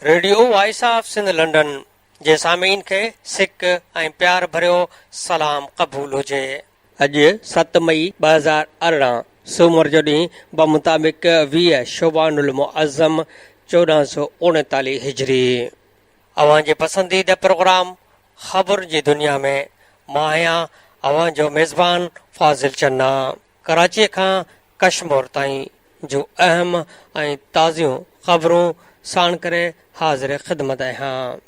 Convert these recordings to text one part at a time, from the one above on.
Radio voice of Sindh London جي سامعين کي سڪ ۽ پيار ڀريو سلام قبول هجي. اڄ ست مئي 2018 سومر جو ڏينهن بمطابق 20 شعبان المعظم 1439 هجري. اوهان جي پسنديده پروگرام خبرن جي دنيا ۾ مان آهيان اوهان جو ميزبان فاضل چنا. ڪراچيء کان ڪشمور تائين جون اهم ۽ تازيون خبرون ساڻ ڪري حاضر خدمت آهيان.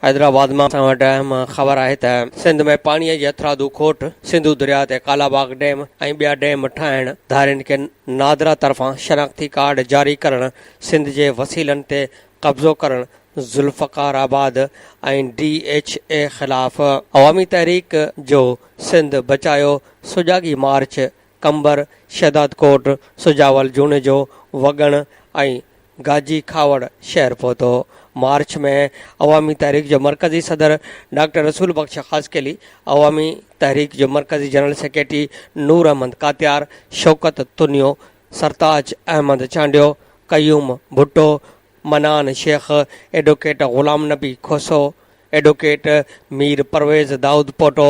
حيدرآباد مان اسان وٽ اهم خبر آهي ته سنڌ ۾ پاڻي جي هٿرادو کوٽ، سنڌو درياء تي ڪالاباغ ڊيم ۽ ٻيا ڊيم ٺاهڻ، ڌارين کي نادرا طرفان شناختي ڪارڊ جاري ڪرڻ، سنڌ جي وسيلن تي قبضو ڪرڻ، ذوالفقار آباد ۽ ڊي ايڇ اي خلاف عوامي تحريڪ جو سنڌ بچايو سجاڳي مارچ، قمبر، شهدادڪوٽ، سجاول جوڻيجو، وڳڻ ۽ گاجي کهاوڙ شهر پهتو. مارچ ۾ عوامي تحريڪ جو مرڪزي صدر ڊاڪٽر رسول بخش خاصخيلي، عوامي تحريڪ جو مرڪزي جنرل سيڪريٽري نور احمد ڪاتيار، شوڪت تنيو، سرتاج احمد چانڊيو، قيوم ڀٽو، منان شيخ، ايڊووڪيٽ غلام نبي کوسو، ايڊووڪيٽ مير پرويز دائود پوٽو،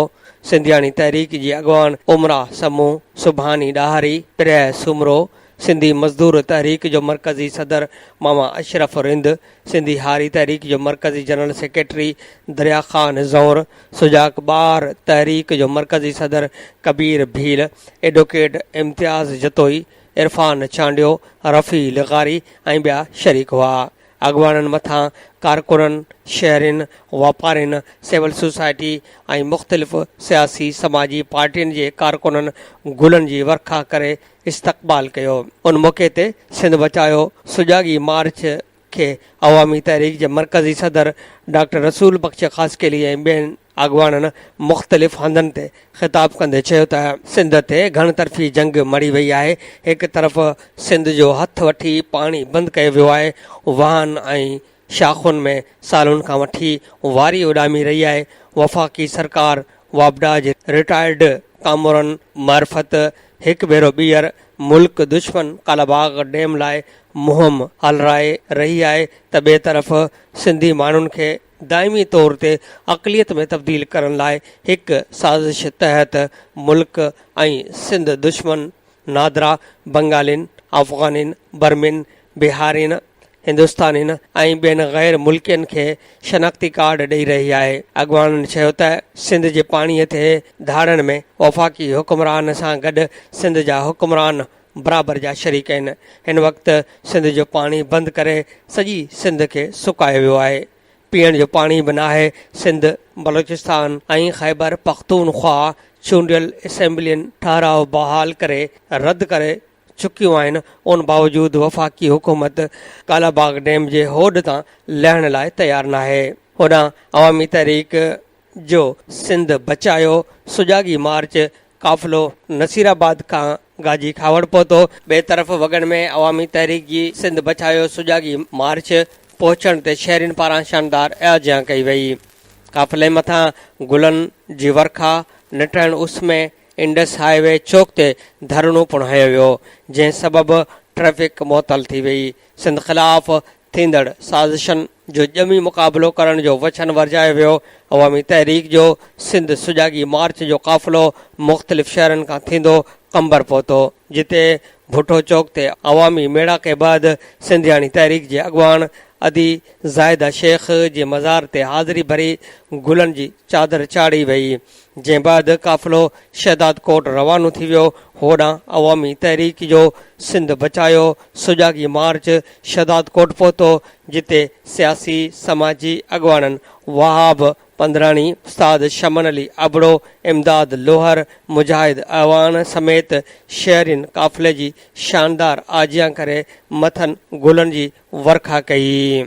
سنڌياڻي تحريڪ جي اڳواڻ عمرا سمون، سبحاني ڏاهري، پرهه سومرو، سنڌي مزدور تحريڪ جو مرڪزي صدر ماما اشرف رند، سنڌي هاري تحريڪ جو مرڪزي جنرل سيڪريٽري دريا خان زئور، سجاڳ ٻار تحريڪ جو مرڪزي صدر ڪبير ڀيل، ايڊووڪيٽ امتياز جتوئي، عرفان چانڊيو، رفيع لغاري ۽ ٻيا شريڪ هئا. اڳواڻن مٿان ڪارڪنن، شهرين، واپارين، سول سوسائٽي ۽ مختلف سياسي سماجي پارٽين جي ڪارڪنن گلن جي ورکا ڪري استقبال ڪيو. ان موقعي تي سنڌ بچايو سجاڳي مارچ کي عوامي تحريڪ جي مرڪزي صدر ڊاڪٽر رسول بخش خاصخيلي ۽ ٻين اڳواڻن مختلف هنڌن تي خطاب ڪندي چيو ته سنڌ تي گهڻ طرفي جنگ مڙهي وئي آهي، هڪ طرف سنڌ جو هٿ وٺي پاڻي بند ڪيو ويو آهي، واهن ۽ شاخن ۾ سالن کان وٺي واري اڏامي رهي آهي، وفاقي سرڪار واپڊا جي رٽائرڊ ڪامورن معرفت هڪ ڀيرو ٻيهر ملڪ دشمن ڪالاباغ ڊيم لاء مهم هلرائي رهي آهي ته ٻئي طرف سنڌي ماڻهن کي دائمي طور تي اقليت ۾ تبديل ڪرڻ لاء هڪ سازش تحت ملڪ ۽ سنڌ دشمن نادرا بنگالين، افغانين، برمين، بهارين، هندستانين ۽ ٻين غير ملڪين کي شناختي ڪارڊ ڏئي رهي آهي. اڳواڻن چيو ته سنڌ جي پاڻي تي ڌاڙن ۾ وفاقي حڪمران سان گڏ سنڌ جا حڪمران برابر جا شريڪ آهن. هن وقت سنڌ جو پاڻي بند ڪري سڄي سنڌ کي سڪايو ويو آهي. پيئڻ جو پاڻي به ناهي. سنڌ، بلوچستان ۽ خيبر پختونخواهه چونڊيل اسيمبلين ٺهراء بحال ڪري رد ڪري چڪيون آهن، ان باوجود وفاقي حڪومت ڪالاباغ ڊيم جي هوڏ تان لهڻ لاء تيار ناهي. هوڏانهن عوامي تحريڪ جو سنڌ بچايو سجاڳي مارچ قافلو نصيرآباد کان گاجي کهاوڙ پهتو. ٻئي طرف وڳڻ ۾ عوامي تحريڪ جي سنڌ بچايو سجاڳي مارچ پهچڻ تي شهرين پاران شاندار آجيان ڪئي وئي. قافلي مٿان گلن جي ورکا، نٽهڻ اس ۾ انڊس هاء وي چوڪ تي ڌرڻو پڻ هنيو ويو، جنهن سبب ٽريفڪ معطل ٿي وئي. سنڌ خلاف ٿيندڙ سازشن جو ڄمي مقابلو ڪرڻ جو وچن ورجايو ويو. عوامي تحريڪ جو سنڌ سجاڳي مارچ جو قافلو مختلف شهرن کان ٿيندو قمبر پهتو، جتي ڀٽو چوڪ تي عوامي ميڙاڪي بعد سنڌياڻي تحريڪ جي اڳواڻ ادي زاهده شيخ جي مزار تي حاضري ڀري گلن جي چادر چاڙهي وئي. جنهن بعد قافلو شهدادڪوٽ روانو ٿي ويو، هوڏانهن عوامي تحريڪ جو سنڌ بچايو سجاڳي مارچ شهدادڪوٽ پهتو، جتي سياسي سماجي اڳواڻن وهاب پندراڻي، استاد شمن علي ابڙو، امداد لوهر، مجاهد اعواڻ سميت شهرين قافلي جي شاندار آجيان ڪري مٿن گلن جي ورکا ڪئي.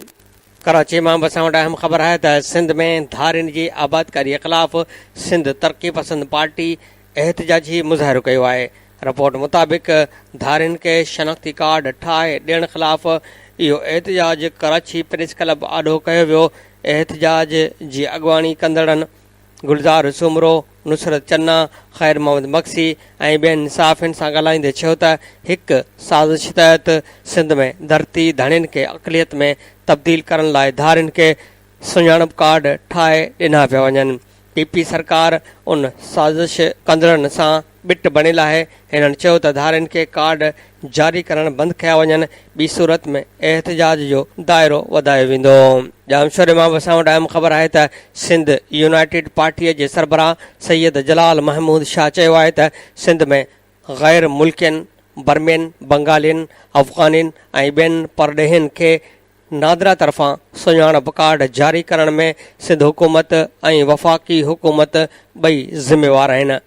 ڪراچي مان به اسان وٽ اهم خبر آهي ته سنڌ ۾ ڌارين جي آبادڪاري خلاف سنڌ ترقي پسند پارٽي احتجاجي مظاهرو ڪيو آهي. رپورٽ مطابق ڌارين کي شناختي ڪارڊ ٺاهي ڏيڻ خلاف اهو احتجاج ڪراچي پريس ڪلب آڏو ڪيو ويو. احتجاج جي اڳواڻي ڪندڙن. گلزار سومرو، نصرت چنا، خير محمد مگسي ۽ ٻين صحافين سان ڳالهائيندي چيو ته هڪ سازش تحت سنڌ ۾ ڌرتي ڌڻين کي اقليت ۾ تبديل ڪرڻ لاء ڌارين کي سڃاڻپ ڪارڊ ٺاهي ڏنا پيا وڃن، پي پي سرڪار ان سازش ڪندڙن سان ٻٽ بڻيل آهي، هنن چيو ته ڌارين کي ڪارڊ جاري ڪرڻ بند ڪيا وڃن، ٻي صورت ۾ احتجاج جو دائرو وڌايو ويندو. ڄامشوري مان به اسان وٽ اهم خبر آهي ته سنڌ يونائيٽيڊ پارٽيء جي سربراهه سيد جلال محمود شاهه چيو آهي ته سنڌ ۾ غير ملڪين، برمين، بنگالين، افغانين ۽ ٻين پرڏيهين کي نادرا طرفان سڃاڻپ ڪارڊ جاري ڪرڻ ۾ سنڌ حڪومت ۽ وفاقي حڪومت ٻئي ذميوار آهن.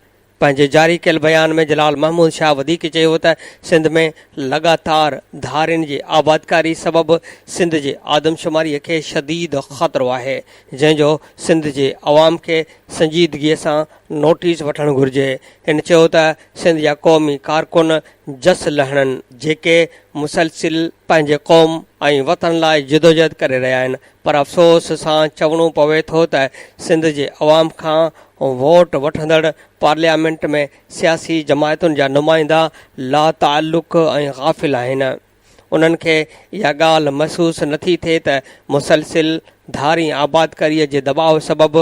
پنهنجي جاري ڪيل بيان ۾ جلال محمود شاهه وڌيڪ چيو ته سنڌ ۾ لڳاتار ڌارين جي آبادڪاري سبب سنڌ جي آدمشماري کي شديد خطرو آهي، جنهن جو سنڌ جي عوام کي سنجيدگي سان نوٽيس وٺڻ گهرجي. هن چيو ته سنڌ جا قومي ڪارڪن جس لهڻن، جيڪي مسلسل پنهنجي قوم ۽ وطن لاء جدوجهد ڪري رهيا آهن پر افسوس سان چوڻو پوي ٿو ته سنڌ جي عوام کان ووٽ وٺندڙ پارليامينٽ ۾ سياسي جماعتن جا نمائندا لاتعلق ۽ غافل آهن انهن کي اها ڳالهه محسوس نٿي ٿئي ته مسلسل ڌارين آبادڪاري جي دٻاء سبب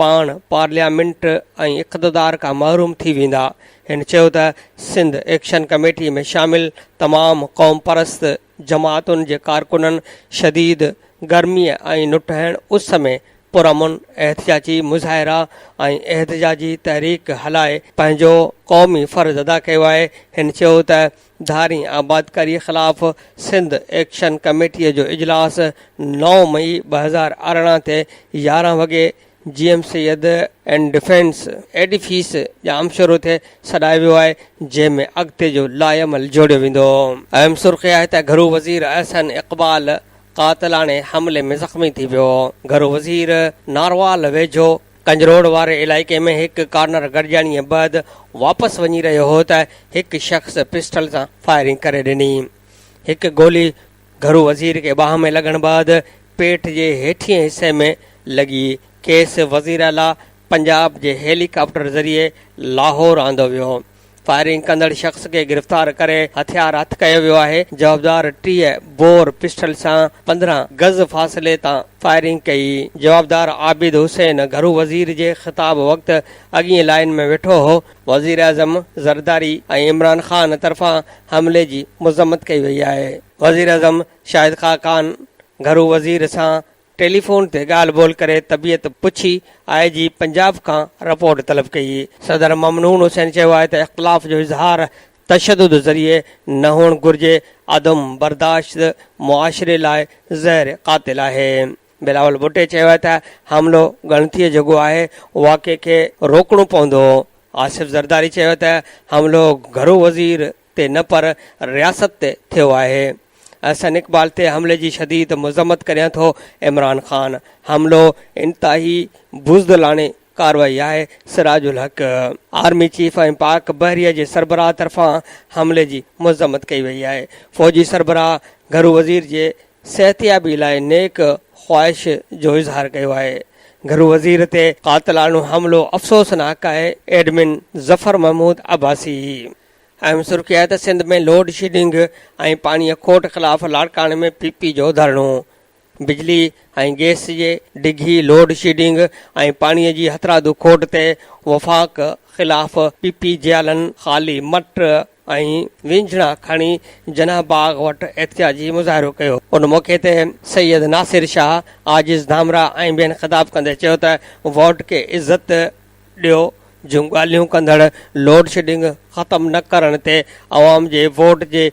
پاڻ پارليامينٽ ۽ اقتدار کان محروم ٿي ويندا. هن چيو ته سنڌ ايڪشن ڪميٽي ۾ شامل تمام قومپرست جماعتن جي ڪارڪنن شديد گرميء ۽ نٽهڻ اس ۾ پرامن احتجاجي مظاهرا ۽ احتجاجي تحريڪ هلائي پنهنجو قومي فرض ادا ڪيو آهي. هن چيو ته ڌارين آبادڪاري خلاف سنڌ ايڪشن ڪميٽي جو اجلاس نو مئي 2018 تي 11 وڳي G M Syed and defence edifice Jamshoro تي سڏايو ويو آهي جنهن ۾ اڳتي جو لاعمل جوڙيو ويندو. اهم سرخي آهي ته گهرو وزير احسن اقبال قاتلاڻي حملي ۾ زخمي ٿي ويو. گهرو وزير ناروال ويجهو ڪنجروڙ واري علائقي ۾ هڪ ڪارنر گڏجاڻيء بعد واپس وڃي رهيو هو ته هڪ شخص پسٽل سان فائرنگ ڪري ڏني. هڪ گولي گهرو وزير کي ٻانهن ۾ لڳڻ بعد پيٽ جي هيٺئين حصي ۾ لڳي. کيس وزيراعليٰ پنجاب جي هيلي ڪاپٽر ذريعي لاهور آندو ويو. فائرنگ ڪندڙ شخص کي گرفتار ڪري هٿيار هٿ ڪيو ويو آهي، جوابدار 30 بور پسٽل سان 15 گز فاصلي تان فائرنگ ڪئي، جوابدار عابد حسين گهرو وزير جي خطاب وقت اڳئين لائين ۾ ويٺو هو، وزيراعظم زرداري ۽ عمران خان طرفان حملي جي مذمت ڪئي وئي آهي، وزيراعظم شاهد خاقان گهرو وزير سان ٽيليفون تي ڳالهه ٻولهه ڪري طبيعت پڇي آء جي پنجاب کان رپورٽ طلب ڪئي. صدر ممنون حسين چيو آهي ته اختلاف جو اظهار تشدد ذريعي نه هئڻ گهرجي، عدم برداشت معاشري لاء زهر قاتل آهي. بلاول ڀٽي چيو آهي ته حملو ڳڻتيء جوڳو آهي، واقعي کي روڪڻو پوندو. آصف زرداري چيو ته حملو گهرو وزير تي نه پر رياست تي ٿيو آهي. احسن اقبال تي حملي جي شديد مذمت ڪريان ٿو، عمران خان حملو انتهائي بزدلاڻي ڪارروائي آهي، سراج الحق. آرمي چيف ۽ پاڪ بحريه جي سربراهه طرفان حملي جي مذمت ڪئي وئي آهي. فوجي سربراهه گهرو وزير جي صحتيابي لاء نيڪ خواهش جو اظهار ڪيو آهي. گهرو وزير تي قاتلاڻو حملو افسوسناڪ آهي، ايڊمن ظفر محمود عباسي. اهم سرخي آهي ته سنڌ ۾ لوڊ شيڊنگ ۽ پاڻي کوٽ خلاف لاڙڪاڻي ۾ پي پي جو ڌرڻو، بجلي ۽ گئس جي ڊگهي لوڊ شيڊنگ ۽ پاڻي جي هٿرادو کوٽ تي وفاق خلاف پي پي جيالن خالي مٽ ۽ وينجهڻا کڻي جناح باغ وٽ احتجاجي مظاهرو ڪيو. ان موقعي تي سيد ناصر شاهه، عاجز ڌامراهه ۽ ٻين خطاب ڪندي چيو ته ووٽ کي عزت ڏيو جون ڳالهيون ڪندڙ لوڊشيڊنگ ختم نه ڪرڻ تي عوام جي ووٽ جي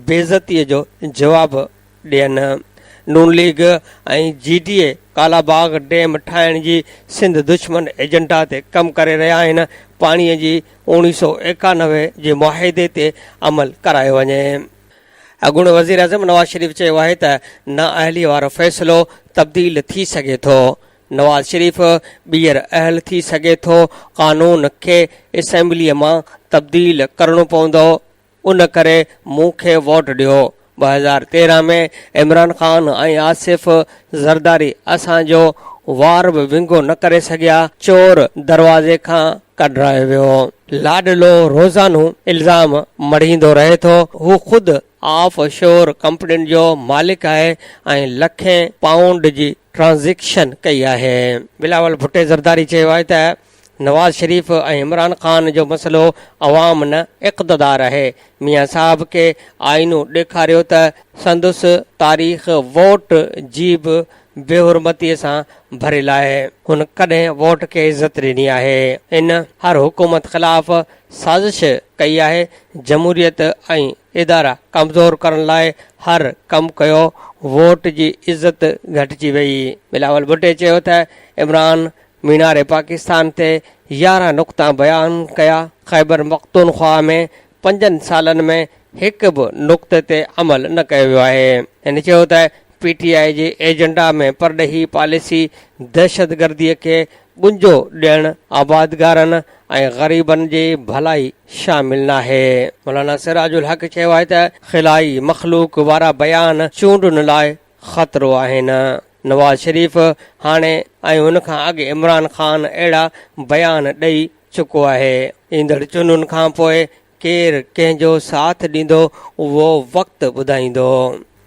بيعزتي جو جواب ڏين. نون league ۽ G D A Kalabagh dam ٺاهڻ جي سنڌ دشمن ايجنڊا تي ڪم ڪري رهيا آهن، پاڻي جي 1991 جي معاهدي تي عمل ڪرايو وڃي. اڳوڻي وزيراعظم نواز شريف چيو آهي ته نااهلي وارو فيصلو تبديل ٿي سگهي ٿو، نواز شريف ٻيهر اهل ٿي سگهي ٿو، قانون کي اسيمبليء مان تبديل ڪرڻو پوندو، ان ڪري مون کي ووٽ ڏيو، 2013 ۾ عمران خان ۽ آصف زرداري اسان جو وار به ونگو نه ڪري سگهيا، چور دروازي کان ڪڍرايو ويو. لاڏلو روزانو الزام مڙهيندو رهي ٿو، هو خود آف شور ڪمپنين جو مالڪ آهي ۽ لکين پائونڊ جي ٽرانزيڪشن ڪئي آهي. بلاول ڀٽي زرداري چيو آهي ته نواز شريف ۽ عمران خان جو مسئلو عوام نه اقتدار آهي، ميان صاحب کي آئينو ڏيکاريو ته سندس تاريخ ووٽ جي به بي حرمتي سان ڀريل آهي، هن ڪڏهن ووٽ کي عزت ڏني آهي، هن هر حڪومت خلاف سازش ڪئي آهي، جمهوريت ۽ ادارا ڪمزور ڪرڻ لاء هر ڪم ڪيو، ووٽ جي عزت گهٽجي وئي. بلاول ڀٽي چيو ته عمران مينار پاڪستان تي 11 نقطا بيان ڪيا، خيبر پختونخواهه ۾ پنجن سالن ۾ هڪ به نقطي تي عمل نه ڪيو ويو آهي. هن چيو ته پي ٽي آء جي ايجنڊا ۾ پرڏيهي پاليسي دهشتگردي کي ٻنجو ڏيڻ، آبادگارن ۽ غريبن جي ڀلائي شامل ناهي. مولانا سراج الحق چيو آهي ته خلائي مخلوق وارا بيان چونڊن لاء خطرو آهن. نواز شريف هاڻي ۽ ان کان اڳ عمران خان اهڙا بيان ڏئي چڪو آهي. ايندڙ چونڊن کان پوء ڪير ڪنهن جو ساٿ ڏيندو اهو وقت ٻڌائيندو.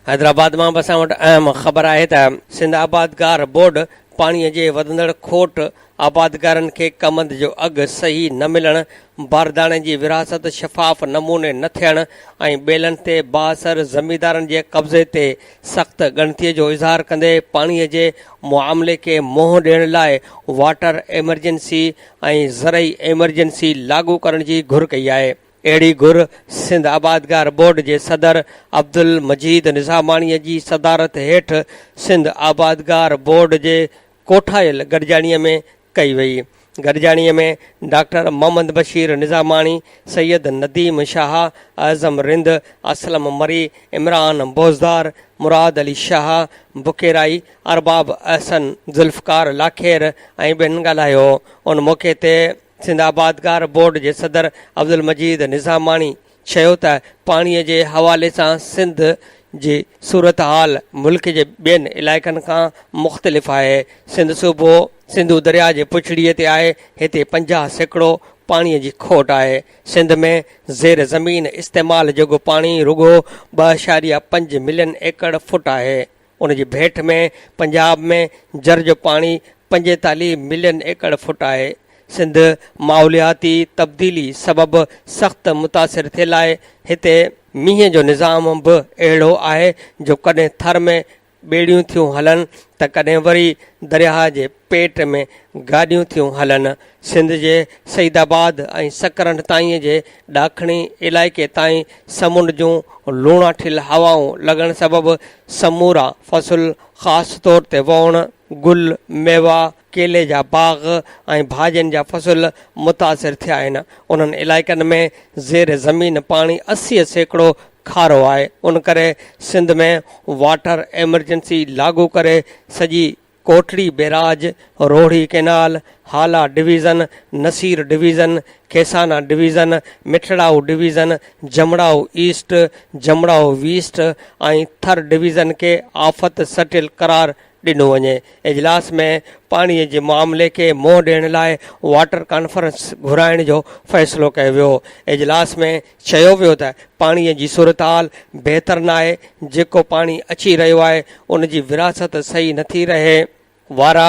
حيدرآباد مان به اسان وٽ اهم خبر آهي ته سنڌ آبادگار بورڊ پاڻي جي وڌندڙ کوٽ، آبادگارن کي ڪمند جو اگهه صحيح نه ملڻ، بارداڻي جي ورهاست شفاف نموني نه ٿيڻ ۽ ٻيلن تي بااثر زميندارن جي قبضي تي سخت ڳڻتي جو اظهار ڪندي پاڻي جي معاملي کي منهن ڏيڻ لاء واٽر ايمرجنسي ۽ زرعي ايمرجنسي لاڳو ڪرڻ جي گهر ڪئي آهي. اهڙي گهر سنڌ آبادگار بورڊ جي صدر عبدالمجيد نظاماڻي جي صدارت هيٺ سنڌ آبادگار بورڊ جي ڪوٺايل گڏجاڻي ۾ ڪئي وئي. گڏجاڻي ۾ ڊاڪٽر محمد بشير نظاماڻي، سيد نديم شاهه، اعظم رند، اسلم مري، عمران بوزدار، مراد علي شاهه بڪيرائي، ارباب احسن، ذوالفقار لاکير ۽ ٻين ڳالهايو. ان موقعي تي سنڌ آبادگار بورڊ جي صدر عبدالمجيد نظاماڻي چيو ته پاڻي جي حوالي سان سنڌ جي صورتحال ملڪ جي ٻين علائقن کان مختلف آهي، سنڌ صوبو سنڌو درياء جي پڇڙي تي آهي، هتي 50% پاڻي جي کوٽ آهي، سنڌ ۾ زير زمين استعمال جوڳو پاڻي رڳو 2.5 ملين ايڪڙ فٽ آهي، ان جي ڀيٽ ۾ پنجاب ۾ جر جو پاڻي 45 ملين ايڪڙ فٽ آهي. سنڌ ماحولياتي تبديلي سبب سخت متاثر ٿيل آهي. هتي مينهن جو نظام به اهڙو آهي جو ڪڏهن ٿر ۾ ٻيڙيون ٿيون هلن ته ڪڏهن وري درياهه جي پيٽ ۾ گاڏيون ٿيون هلن. سنڌ جي سعيد آباد ۽ سڪرنڊ تائين جي ڏاکڻي علائقي تائين سمنڊ جون لوڻاٺيل هوائون لڳڻ سبب سمورا فصل خاص طور تي ووڻ، گل، ميوا، ڪيلي جا باغ ۽ ڀاڄين جا فصل متاثر ٿيا آهن. انهن علائقن ۾ زير زمين پاڻي 80% کارو آهي، ان ڪري سنڌ ۾ واٽر ايمرجنسي لاڳو ڪري سڄي Kotri barrage, Rohri canal, Hala division, Nasir division, Khaisana division, Mithra division, Jamrao east, Jamrao west ۽ Thar division کي آفت سٽيل قرار ڏنو وڃي. اجلاس ۾ پاڻي جي معاملي کي منهن ڏيڻ لاء واٽر ڪانفرنس گهرائڻ جو فيصلو ڪيو ويو. اجلاس ۾ چيو ويو ته پاڻي جي صورتحال بهتر ناهي، جيڪو پاڻي اچي رهيو آهي ان جي ورهاست صحيح نه ٿي رهي، وارا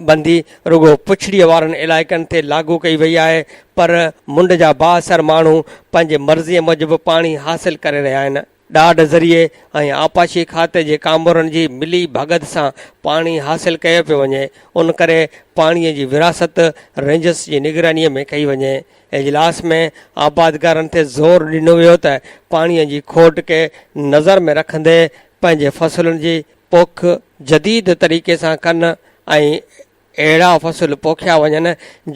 بندي رڳو پڇڙيء وارن علائقن تي لاڳو ڪئي وئي آهي پر منڊ جا بااثر ماڻهو پنهنجي مرضيء موجب پاڻي حاصل ڪري رهيا آهن. ڏاڍ ذريعي ۽ آبپاشي کاتي جي ڪامورن جي ملي ڀڳت سان پاڻي حاصل ڪيو پيو وڃي، ان ڪري پاڻي جي ورهاست رينجرز جي نگراني ۾ ڪئي وڃي. اجلاس ۾ آبادگارن تي زور ڏنو ويو ته پاڻي جي کوٽ کي نظر ۾ رکندي پنهنجي فصلن جي پوک جديد طريقي سان ڪن ۽ اهڙا فصل پوکيا وڃن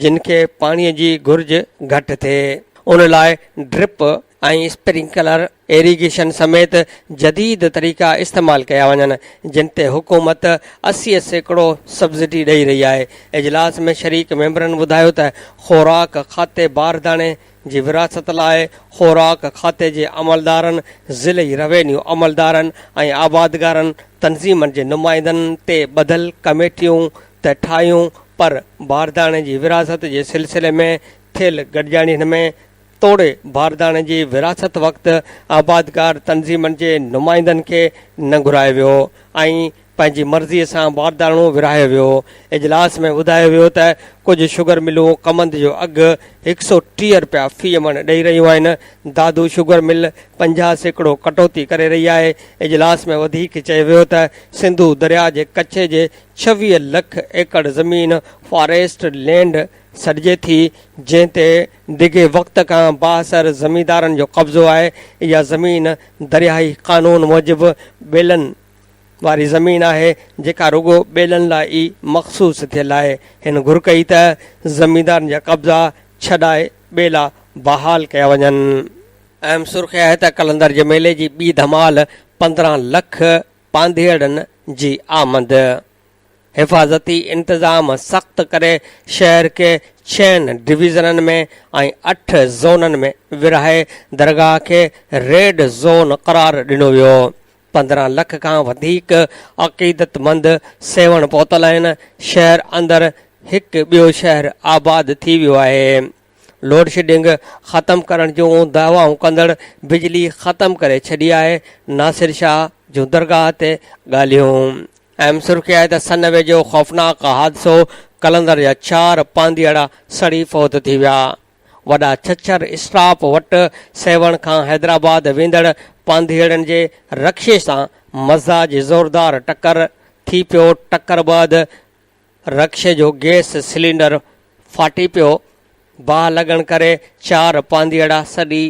جن کي پاڻي جي گهرج گهٽ ٿئي. ان لاء ڊرپ ۽ اسپرنڪلر ايريگيشن سميت جديد طريقا استعمال ڪيا وڃن جن تي حڪومت 80% سبسڊي ڏئي رهي آهي. اجلاس ۾ شريڪ ميمبرن ٻڌايو ته خوراڪ کاتي بارداڻي جي ورهاست لاء خوراڪ کاتي جي عملدارن، ضلعي روينيو عملدارن ۽ آبادگارن تنظيمن جي نمائندن تي ٻڌل ڪميٽيون ته ٺاهيون پر بارداڻي جي ورهاست جي سلسلي ۾ ٿيل گڏجاڻين ۾ توڙي بارداڻي جي ورهاست وقت آبادگار تنظيمن جي نمائندن کي نه گهرايو ويو ۽ پنهنجي مرضي سان بارداڻو ورهايو ويو. اجلاس ۾ ٻڌايو ويو ته ڪجهه شگر ملون ڪمند جو اگهه 130 رپيا في مڻ ڏئي رهيون آهن، دادو شگر مل 50% ڪٽوتي ڪري رهي آهي. اجلاس ۾ وڌيڪ چيو ويو ته سنڌو درياء جي ڪڇي جي 26 لک ايڪڙ زمين فاريسٽ لينڊ سڏجي ٿي، جنهن تي ڊگهي وقت کان بااثر زميندارن جو قبضو آهي، اها زمين درياهي قانون موجب ٻيلن واري زمين آهي، جيڪا رڳو ٻيلن لاء ئي مخصوص ٿيل آهي. هن گهر ڪئي ته زميندارن جا قبضا ڇڏائي ٻيلا بحال ڪيا وڃن. اهم سرخي آهي ته قلندر جي ميلي جي ٻي ڌمال 15 لک پانڌيئڙن جي آمد. حفاظتي انتظام سخت ڪري شهر کي ڇهن ڊويزنن ۾ ۽ اٺ زونن ۾ ورهائي درگاهه کي ريڊ زون قرار ڏنو ويو. 15 لک کان وڌيڪ عقيدتمند سيوهڻ پهتل آهن، شهر اندر هڪ ٻيو شهر آباد ٿي ويو آهي. لوڊشيڊنگ ختم ڪرڻ جون دعوائون ڪندڙ بجلي ختم ڪري ڇڏي آهي، ناصر شاهه جون درگاهه تي ڳالهيون. اهم سرخي آهي ته سن ويجهو خوفناڪ حادثو، قلندر جا چار پانڌيئڙا سڙي فوت ٿي ويا. وڏا ڇڇر اسٽاپ وٽ سيوهڻ کان حيدرآباد ويندڙ پانڌيئڙن جي رڪشي سان مزدا جي زوردار ٽڪر ٿي پيو، ٽڪر بعد رڪشي جو گيس سلينڊر ڦاٽي پيو، باهه لڳڻ ڪري چار پانڌيئڙا سڙي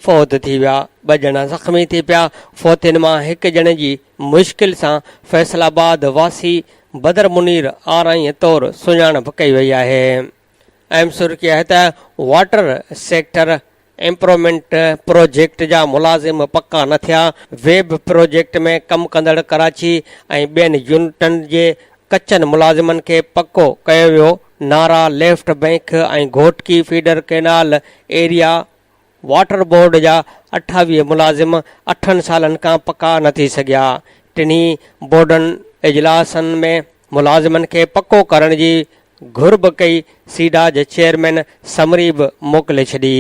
فوت ٿي ويا، ٻه ڄڻا زخمي ٿي پيا، فوتين مان هڪ ڄڻي جي مشڪل سان فيصل آباد واسي بدر منير آرائين طور سڃاڻپ ڪئي وئي آهي. اهم سرخي آهي ته واٽر سيڪٽر امپروومينٽ پروجيڪٽ جا ملازم پڪا نه ٿيا، ويب پروجيڪٽ ۾ ڪم ڪندڙ ڪراچي ۽ ٻين يونٽن جي ڪچن ملازمن کي پڪو ڪيو ويو، Nara left bank ۽ Ghotki feeder canal area water board جا 28 ملازم اٺن سالن کان پڪا نه ٿي سگهيا، ٽنهي بورڊن اجلاسن ۾ ملازمن کي پڪو ڪرڻ جي گهر به ڪئي، سيڊا جي چيئرمين سمري به موڪلي ڇڏي.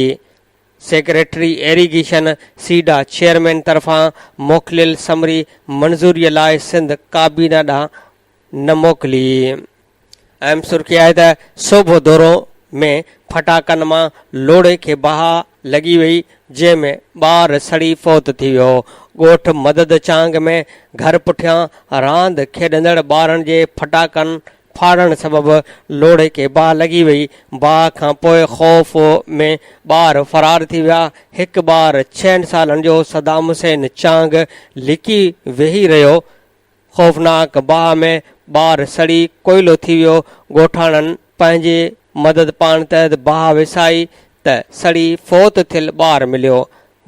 سيڪريٽري ايريگيشن سيڊا چيئرمين طرفان موڪليل سمري منظوري لاء سنڌ ڪابينا ڏانهن نه موڪلي. اهم سرخي آهي ته سوڀو دورو ۾ ڦٽاڪن مان لوڙهي کي باهه لڳي وئي جنهن ۾ ٻار سڙي فوت ٿي ويو. ڳوٺ مدد چانگ ۾ گهر پٺيان راند کيڏندڙ ٻارن جي ڦٽاڪن ڦاڙڻ سبب لوڙهي کي باهه لڳي وئي. باهه کان پوء خوف ۾ ٻار فرار ٿي ويا. هڪ ٻار ڇهن سالن جو صدام حسين چانگ لڪي ويهي رهيو. خوفناڪ باهه ۾ ٻار سڙي ڪوئلو ٿي ويو، ڳوٺاڻن پنهنجي مدد پاڻ تحت باهه وسائي ته سڙي فوت ٿيل ٻار مليو،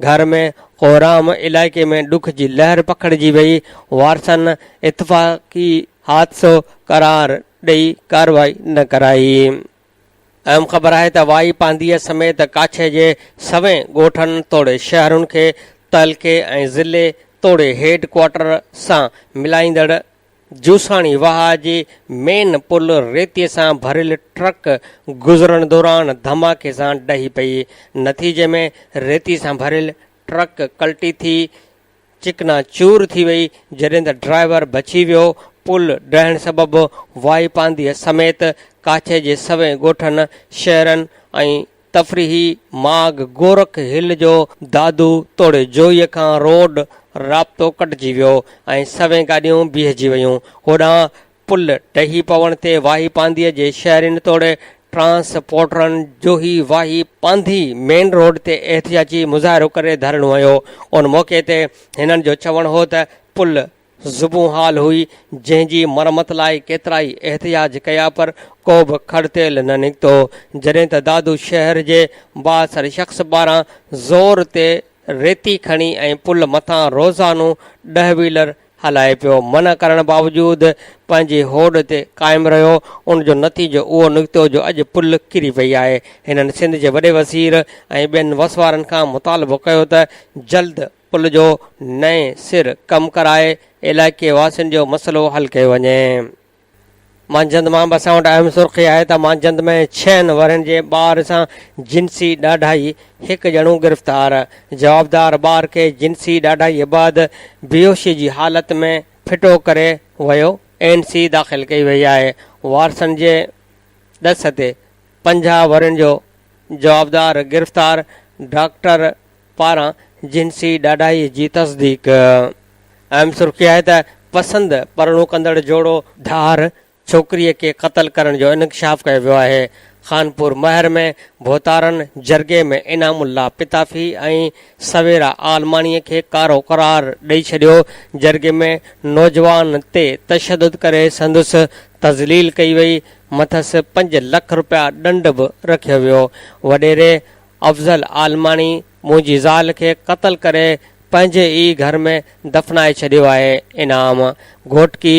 گهر ۾ ڪوهرام، علائقي ۾ ڏک جي لهر پکڙجي وئي، وارثن اتفاقي حادثو قرار ڏئي ڪارروائي نه ڪرائي. اهم خبر آهي ته وائي پانڌيء سميت ڪاڇي جي سوين ڳوٺن توڙي شهرن کي تعلقي ۽ ضلعي توڙي هيڊ ڪوارٽر سان ملائيندڙ جوساڻي واهه جي مين پل ريتي سان ڀريل ٽرڪ گذرڻ دوران ڌماڪي سان ڊهي پئي، نتيجي ۾ ريتي سان ڀريل ٽرڪ ڪلٽي ٿي چڪنا چور ٿي وئي، جڏهن ته ڊرائيور بچي ويو، پل ڊهڻ سبب وائي پانڌيء سميت ڪاڇي جي سوين ڳوٺن، شهرن ۽ تفريحي ماڳ گورک هل جو دادو توڙي جوهيء کان روڊ رابطو ڪٽجي ويو ۽ سوين گاڏيون بيهجي ويون، هوڏانهن پل ڊهي پوڻ تي واهي پانڌيء جي شهرين توڙي ٽرانسپورٽرن جوهي واهي پانڌي مين روڊ تي احتجاجي مظاهرو ڪري ڌرڻو هنيو. ان موقعي تي هنن جو چوڻ هو ته پل زبون حال هئي جنهن جي مرمت لاء ڪيترائي احتجاج ڪيا پر ڪو به کڙ تيل نه نڪتو جڏهن ته دادو شهر جي بااثر شخص پاران زور تي ريتي کڻي ۽ پل مٿان روزانو ڏهه ويلر هلائي پيو، منع ڪرڻ باوجود پنهنجي هوڏ تي قائم رهيو، ان جو نتيجو اهو نڪتو جو اڄ پل ڪري پئي آهي. هنن سنڌ جي وڏي وزير ۽ ٻين وس وارن کان مطالبو ڪيو ته جلد پل جو نئين سر ڪم ڪرائي علائقي واسين جو مسئلو حل ڪيو وڃي. مانجهند مان به اسان وٽ اهم سرخي آهي ته مانجهند ۾ ڇهن ورهين جي ٻار سان جنسي ڏاڍائي، هڪ ڄڻو گرفتار، جوابدار ٻار کي جنسي ڏاڍائي بعد بيهوشي جي حالت ۾ ڦٽو ڪري ويو، اين سي داخل ڪئي وئي آهي، وارثن جي ڏس تي 50 ورهين جو جوابدار گرفتار، ڊاڪٽر پاران جنسي ڏاڍائي جي تصديق. اهم سرخي آهي ته پسند پرڻو ڪندڙ جوڙو ڌار ڇوڪريء کي قتل ڪرڻ جو انڪشاف ڪيو ويو آهي. خانپور مهر ۾ ڀوتارن جرڳي ۾ انعام الله پتافي ۽ سويرا عالماڻيء کي ڪارو قرار ڏئي ڇڏيو. جرڳي ۾ نوجوان تي تشدد ڪري سندس تذليل ڪئي وئي، مٿس 5 لک رپيا ڏنڊ به رکيو ويو. وڏيري افضل عالماڻي منهنجي زال کي قتل ڪري پنهنجي ئي گهر ۾ دفنائي ڇڏيو آهي، انعام گهوٽڪي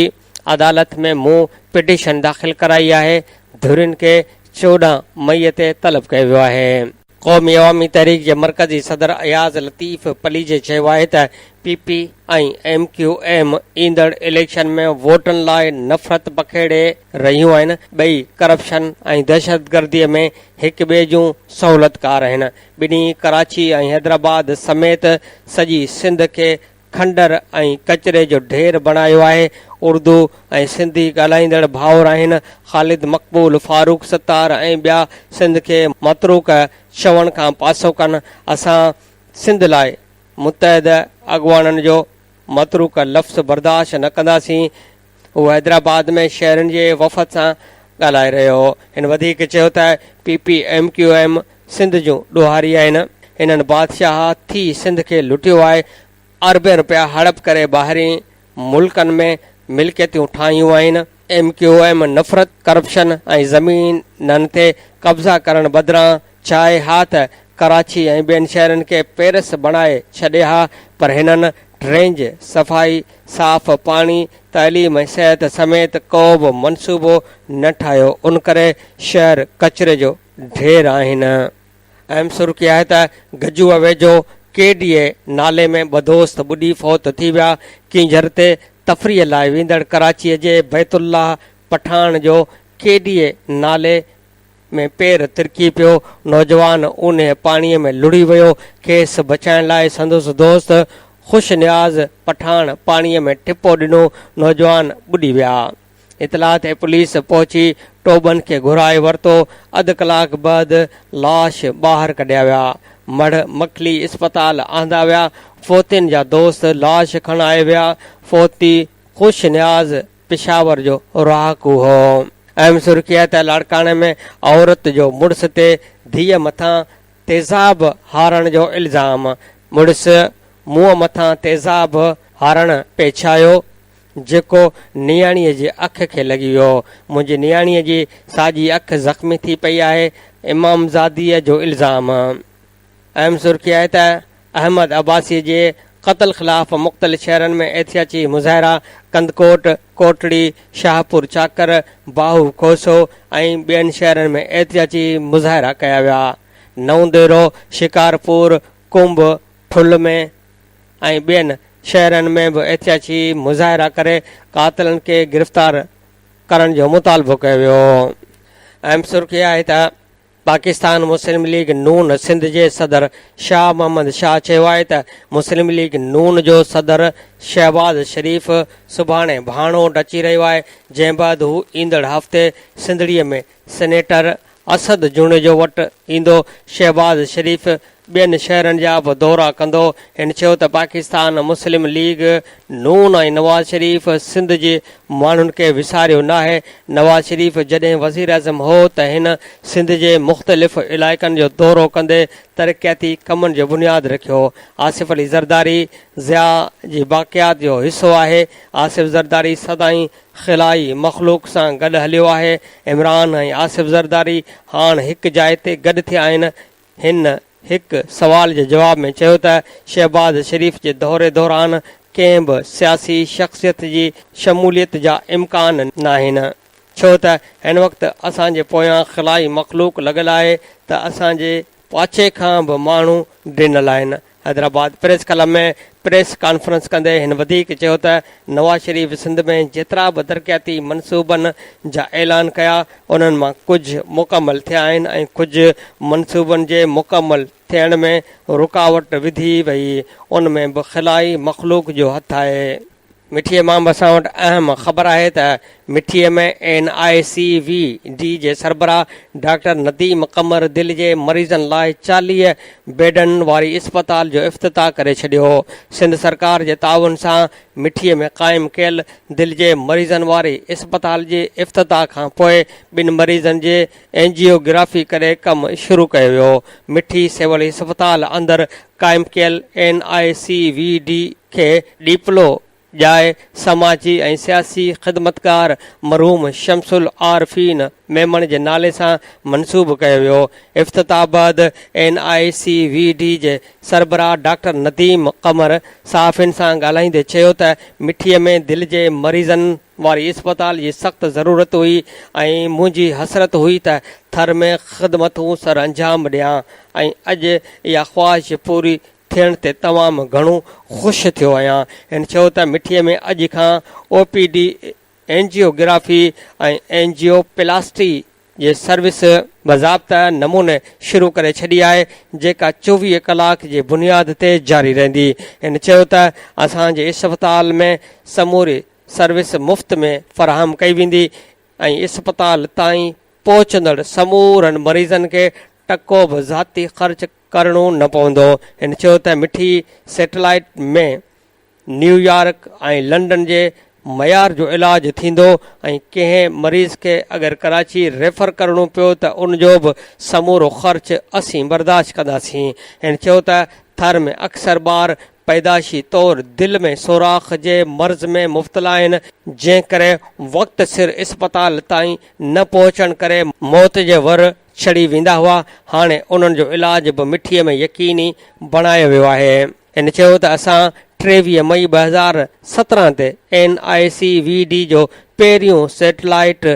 عدالت ۾ مون پٽيشن داخل ڪرائي آهي، ڌرين کي 14 مئي تي طلب ڪيو ويو آهي. قومي عوامي تحريڪ جي مرڪزي صدر اياز لطيف پليجي چيو آهي ته P P ۽ M Q M ايندڙ اليڪشن ۾ ووٽن لاء نفرت پکيڙي رهيون آهن، ٻئي ڪرپشن ۽ دهشتگردي ۾ هڪ ٻئي جون سهولتڪار آهن، ٻنهي ڪراچي ۽ حيدرآباد سميت سڄي سنڌ کي کنڊر ۽ ڪچري جو ڍير بڻايو آهي، اردو ۽ سنڌي ڳالهائيندڙ ڀائر آهن، خالد مقبول، فاروق ستار ۽ ٻيا سنڌ کي متروڪ چوڻ کان پاسو ڪن، اسان سنڌ لاء متحده اڳواڻن جو متروڪ لفظ برداشت نه ڪنداسين. هو حيدرآباد ۾ شهرين جي وفد سان ڳالهائي رهيو هو. هن وڌيڪ چيو ته P P M Q M Sindh جون ڏوهاري آهن، هنن بادشاهه ٿي سنڌ کي لٽيو آهي، اربين رپيا هڙپ ڪري ٻاهرين ملڪن ۾ ملڪيتون ٺاهيون آهن، ايم ڪيو ايم نفرت، ڪرپشن ۽ زمينن تي قبضا ڪرڻ بدران چاهي ها ته ڪراچي ۽ ٻين شهرن کي پيرس بڻائي ڇڏي ها پر هنن ڊرينج، صفائي، صاف پاڻي، تعليم ۽ صحت سميت ڪو به منصوبو نه ٺاهيو ان ڪري شهر ڪچري جو ڍير آهن. اهم سرخي آهي ته گجوء ويجهو ڪي ڊي اي نالي ۾ ٻه دوست ٻڏي فوت ٿي ويا، ڪينجهر تي تفريح لاء ويندڙ ڪراچيء جي بيت الله پٺاڻ جو ڪي ڊي اي نالي ۾ پير ترڪي پيو، نوجوان اونهي پاڻيء ۾ لڙهي ويو، کيس بچائڻ لاء سندس دوست خوش نياز پٺاڻ پاڻيء ۾ ٽپو ڏنو، نوجوان ٻڏي ويا. اطلاع تي پوليس پهچي ٽوٻن کي گهرائي ورتو، اڌ ڪلاڪ بعد لاش ٻاهر ڪڍيا ويا، مڙهه مکلي اسپتال آندا ويا، فوتين جا دوست لاش کڻائي ويا، فوتي خوش نياز پشاور جو رهاڪو هو. اهم سرخي آهي ته لاڙڪاڻي ۾ عورت جو مڙس تي ڌيء مٿان تيزاب هارڻ جو الزام، مڙس منهن مٿان تيزاب هارڻ پيڇايو، جيڪو نياڻيء جي اک کي لڳي ويو، منهنجي نياڻيء جي ساڄي اک زخمي ٿي پئي آهي، امامزاديء جو الزام. اهم سرخي آهي ته احمد عباسي جي قتل خلاف مختلف شهرن ۾ احتجاجي مظاهرا، ڪنڌڪوٽ، ڪوٽڙي، شاهپور چاڪر، باهو کوسو ۽ ٻين شهرن ۾ احتجاجي مظاهرا ڪيا ويا. نئون ديرو، شڪارپور، ڪنب، ٺل ۾ ۽ ٻين شهرن ۾ به احتجاجي مظاهرا ڪري قاتلن کي گرفتار ڪرڻ جو مطالبو ڪيو ويو. اهم سرخي آهي ته پاڪستان مسلم ليگ نون سنڌ جي صدر شاهه محمد شاهه چيو آهي ته مسلم ليگ نون جو صدر شهباز شريف سڀاڻي ڀاڻوٽ اچي رهيو آهي جنهن بعد هو ايندڙ هفتي سنڌڙي ۾ سينيٽر اسد جوڻيجو وٽ ايندو، شهباز شريف ٻين شهرن جا به دورا ڪندو. هن چيو ته پاڪستان مسلم ليگ نون ۽ نواز شريف سنڌ جي ماڻهن کي وساريو ناهي، نواز شريف جڏهن وزيراعظم هو ته هن سنڌ جي مختلف علائقن جو دورو ڪندي ترقياتي ڪمن جو بنياد رکيو، آصف علي زرداري ضياء جي باقيات جو حصو آهي، آصف زرداري سدائين خلائي مخلوق سان گڏ هليو آهي، عمران ۽ آصف زرداري هاڻ هڪ جاء تي گڏ ٿيا آهن، هن هڪ سوال جي جواب ۾ چيو ته شهباز شريف جي دوري دوران ڪنهن به سياسي شخصيت جي شموليت جا امڪان ناهن ڇو ته هن وقت اسان جي پويان خلائي مخلوق لڳل آهي ته اسان جي پاڇي کان به ماڻهو ڊنل آهن. Hyderabad press club ۾ press conference ڪندي هن وڌيڪ چيو ته نواز شريف سنڌ ۾ جيترا به ترقياتي منصوبن جا اعلان ڪيا انهن مان ڪجهه مڪمل ٿيا آهن ۽ ڪجهه منصوبن جي مڪمل ٿيڻ ۾ رڪاوٽ وڌي وئي ان ۾ به خلائي مخلوق جو هٿ آهي. مٺيء مان به اسان وٽ اهم خبر آهي ته مٺيء ۾ N I C V D جي سربراهه ڊاڪٽر نديم قمر دل جي مريضن لاء 40 بيڊن واري اسپتال جو افتتاح ڪري ڇڏيو. سنڌ سرڪار جي تعاون سان مٺيء ۾ قائم ڪيل دل جي مريضن واري اسپتال جي افتتاح کان پوء ٻن مريضن جي اينجيو گرافي ڪري ڪم شروع ڪيو ويو. مٺي سول اسپتال اندر قائم ڪيل N I C V D کي ڏيپلو ڄائي سماجي ۽ سياسي خدمتگار مرحوم شمس العارفين ميمڻ جي نالي سان منسوب ڪيو ويو. افتتاح بعد N I C V D جي سربراهه ڊاڪٽر نديم قمر صحافين سان ڳالهائيندي چيو ته مٺي ۾ دل جي مريضن واري اسپتال جي سخت ضرورت هئي ۽ منهنجي حسرت هئي ته ٿر ۾ خدمتون سرانجام ڏيان ۽ اڄ اها خواهش پوري ٿيڻ تي تمام گهڻو خوش ٿيو آهيان. هن چيو ته مٺي ۾ اڄ کان O P D angiography ۽ angioplasty جي سروس باضابطه نموني شروع ڪري ڇڏي آهي جيڪا 24 ڪلاڪ جي بنياد تي جاري رهندي. هن چيو ته اسان جي اسپتال ۾ سموري سروس مفت ۾ فراهم ڪئي ويندي ۽ اسپتال تائين پهچندڙ سمورن مريضن کي ٽڪو به ذاتي خرچ ڪرڻو نه پوندو. هن چيو ته مٺي سيٽلائيٽ ۾ نيويارڪ ۽ لنڊن جي معيار جو علاج ٿيندو ۽ ڪنهن مريض کي اگر ڪراچي ريفر ڪرڻو پيو ته ان جو به سمورو خرچ اسين برداشت ڪنداسين. هن چيو ته ٿر ۾ اڪثر ٻار پيدائشي طور دل ۾ سوراخ جي مرض ۾ مبتلا آهن، جنهن ڪري وقت سر اسپتال تائين نه پهچڻ ڪري موت جي ور ڇڙي ويندا هئا، هاڻي انهن جو علاج به مٺيء ۾ يقيني بڻايو ويو آهي. هن چيو ته اسان 23 مئي 2017 تي N I C V D جو پهريون سيٽلائيٽ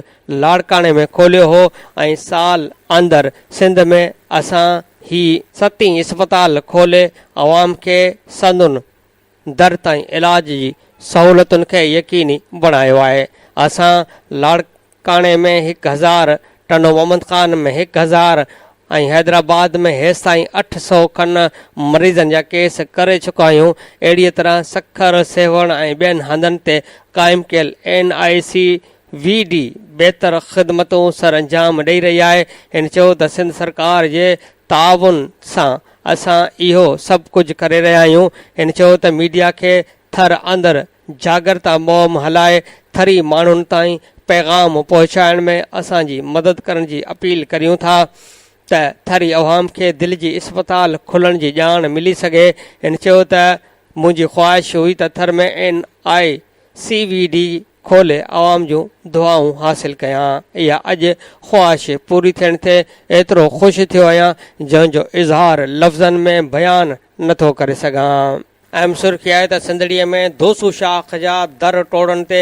لاڙڪاڻي ۾ کوليو هو ۽ سال اندر سنڌ ۾ اسان هي ستين اسپتال کولي عوام کي سندن در تائين علاج جي سهولتن کي يقيني بڻايو آهي. اسان لاڙڪاڻي ۾ 1000، ٽنڊو محمد خان ۾ 1000 ۽ حيدرآباد ۾ هيستائين 800 کن مريضن جا ڪيس ڪري چڪا آهيون. اهڙيء طرح سکر، سيوهڻ ۽ ٻين هنڌن تي قائم ڪيل اين آء سي وي ڊي بهتر خدمتون سرانجام ڏئي رهي آهي. هن چيو ته سنڌ سرڪار جي تعاون سان اسان اهو سڀ ڪجهه ڪري رهيا آهيون. هن چيو ته ميڊيا کي ٿر اندر جاڳرتا مهم هلائي ٿري ماڻهن تائين پيغام پهچائڻ ۾ اسان جي مدد ڪرڻ جي اپيل ڪريون ٿا ته ٿري عوام کي دل جي اسپتال کلڻ جي ڄاڻ ملي سگهي. هن چيو ته منهنجي خواهش هئي ته Thar ۾ N I C V D کولي عوام جون دعائون حاصل ڪيان. اها اڄ خواهش پوري ٿيڻ تي ايترو خوش ٿيو آهيان جنهن جو اظهار لفظن ۾ بيان نه ٿو ڪري سگهان. اهم سرخي آهي ته سنڌڙيء ۾ دوسو شاخ جا در ٽوڙڻ تي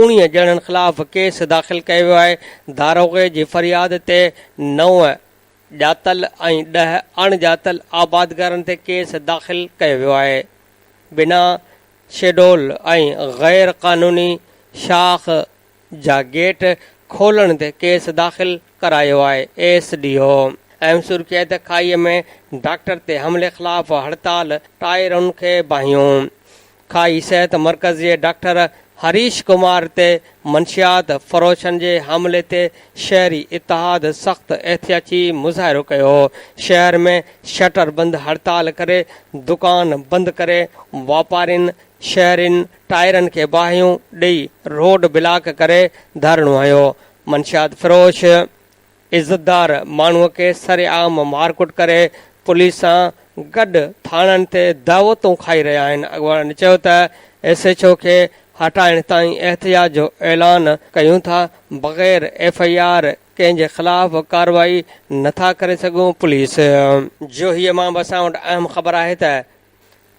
19 ڄڻن خلاف ڪيس داخل ڪيو ويو آهي. داروغي جي فرياد تي نو ڄاتل ۽ ڏهه اڻ ڄاتل آبادگارن تي ڪيس داخل ڪيو ويو آهي. بنا شيڊول ۽ غير قانوني شاخ جا گيٽ کولڻ تي ڪيس داخل ڪرايو آهي، ايس ڊي او. اهم سرخي ته کائي ۾ ڊاڪٽر تي حملي خلاف هڙتال، ٽائرن کي باهيون. کائي صحت مرڪز جي ڊاڪٽر هريش ڪمار تي منشيات فروشن جي حملي تي شهري اتحاد سخت احتياجي مظاهرو ڪيو، شهر ۾ شٽر بند هڙتال ڪري دڪان بند ڪري واپارين شهرين ٽائرن کي باهيون ڏئي روڊ بلاڪ ڪري ڌرڻو هنيو، منشيات فروش عزتدار ماڻهوء کي سرعام مارڪٽ ڪري پوليس سان گڏ ٿاڻن تي دعوتون کائي رهيا آهن، اڳواڻن چيو ته ايس ايڇ او کي هٽائڻ تائين احتجاج جو اعلان ڪيون ٿا، بغير ايف I R ڪنهن جي خلاف ڪارروائي نٿا ڪري سگهون، پوليس. جوهيء مان به اسان وٽ اهم خبر آهي ته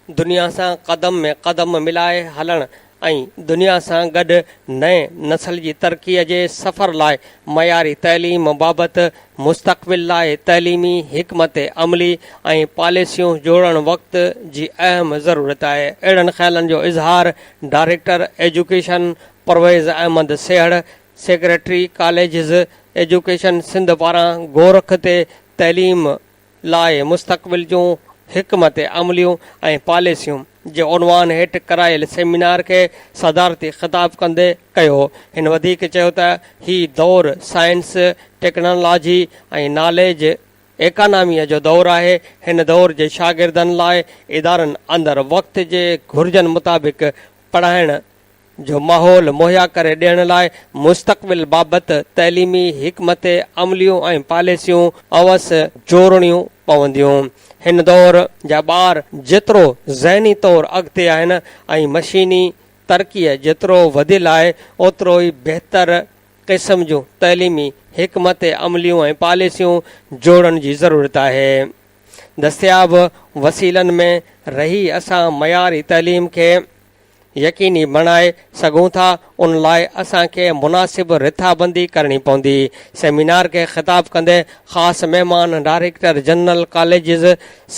دنيا سان قدم ۾ قدم ملائي هلڻ ۽ دنيا سان گڏ نئين نسل جي ترقيء جي سفر لاء معياري تعليم بابت مستقبل لاء تعليمي حڪمت عملي ۽ پاليسيون جوڙڻ وقت جي اهم ضرورت آهي. اهڙن خيالن جو اظهار director education Parvez Ahmed Sehar, secretary colleges education Sindh پاران گورک تي تعليم لاء مستقبل جون حڪمت عمليون ۽ پاليسيون جي عنوان هيٺ ڪرايل سيمينار کي صدارتي خطاب ڪندي ڪيو. هن وڌيڪ چيو ته هي دور سائنس، ٽيڪنالاجي ۽ ناليج ايڪاناميء جو دور آهي، هن دور جي شاگردن لاء ادارن اندر وقت جي گهرجن مطابق پڙهائڻ جو ماحول مهيا ڪري ڏيڻ لاء مستقبل بابت تعليمي حڪمت عمليون ۽ پاليسيون اوس جوڙڻيون پونديون. هن دور جا ٻار جيترو ذهني طور اڳتي آهن ۽ مشيني ترقيء جيترو وڌيل آهي اوترو ئي بهتر قسم جون تعليمي حڪمت عمليون ۽ پاليسيون جوڙڻ جي ضرورت آهي. دستياب وسيلن ۾ رهي اسان معياري تعليم کي يقيني بڻائي سگهون ٿا، ان لاء اسان کي مناسب رٿابندي ڪرڻي پوندي. سيمينار کي خطاب ڪندي خاص مهمان director general colleges